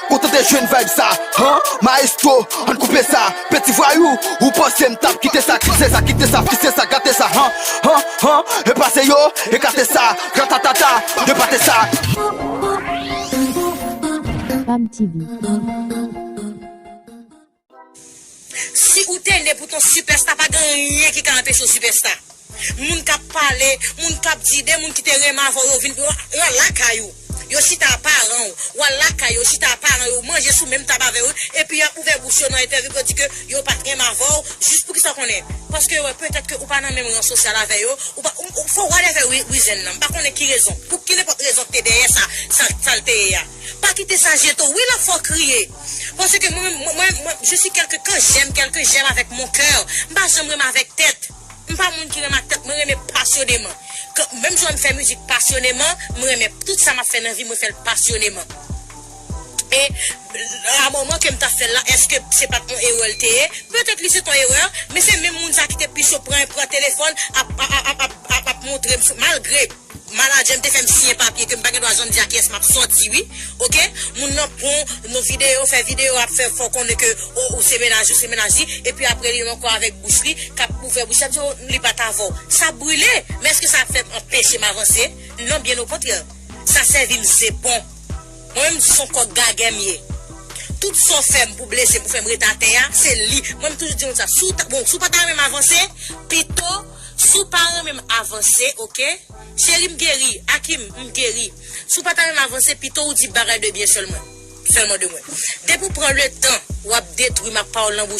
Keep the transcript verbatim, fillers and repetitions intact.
Kote te jwenn vibe sa, han? Maestro, ann koupe sa. Peti vwayou, ou panse m t ap kite sa, kite sa, kite sa, fise sa, gate sa, han, han, han. E pase yo, ekate sa, ratatata, e pate sa. Fab T V. Si ou te ne pou ton sipèsta, pa gen anyen ki ka anpeche w sipèsta. Moun k ap pale, moun k ap di, de moun ki te renmen avè w, yo vin, yo, yo al lakay ou. Yo chita a paran w. Ou al lakay yo, chita a paran yo, manje sou menm tab avè yo, epi y ap ouvè bouch yo nan entèvyou pou yo di ke yo pa t renmen avè w, jis pou ki sa w konnen. Paske yo wè petèt ke ou pa nan menm ran sosyal avè yo, ou pa, ou, ou, for whatever re- reason nan, m pa konnen ki rezon, pou ki nenpòt rezon k te dèyè sa, sa, sa l te ye a. Pa kite sa jete w. Wi, l ap fè w kriye. Paske mwen, mwen, mwen, mwen, je suis quelqu'un, quand j'aime quelqu'un, j'aime avec mon cœur. M pa janm renmen avèk tèt. M pa moun ki renmen ak tèt, mwen renmen pasyoneman. Kan, menm jan m fè mizik pasyoneman, mwen renmen tout sa m ap fè nan vi, mwen fè l pasyoneman. E a moman ke m t ap fè l la, èske se pa t yon erè l te ye? Petèt li se t yon erè, men se menm moun sa ki te pito pran, pran telefòn, ap, ap, ap, ap, ap, ap montre m, malgre manadjè m te fè m siyen papye ke m pa gen dwa janm di a kiyès m ap sòti, wi. Oke? Moun nan pran yon videyo, fè videyo, ap fè fè w konnen ke o, ou se mennaj, ou se mennaj li, epi apre li ankò avèk bouch li, k ap ouvè bouch li, ap di, o, li pa t avè w. Sa brile, men èske sa fè m anpeche m avanse? Non, byen okontrè. Sa sèvi m zepon. Mwen menm, se yon kòk gagè m ye. Tout sa w fè m pou blese m, pou fè m ret atè a, se li. Mwen, m toujou di moun sa, si w ta, bon, si w pa ta renmen m avanse, pito, si w pa renmen m avanse, oke? Cheri, m geri. Akim, m geri. Si w pa ta renmen avanse, pito ou di bagay de byen sèlman. Sèlman de mwen. Depi w pran letan, w ap detwi m ak pawòl nan bouch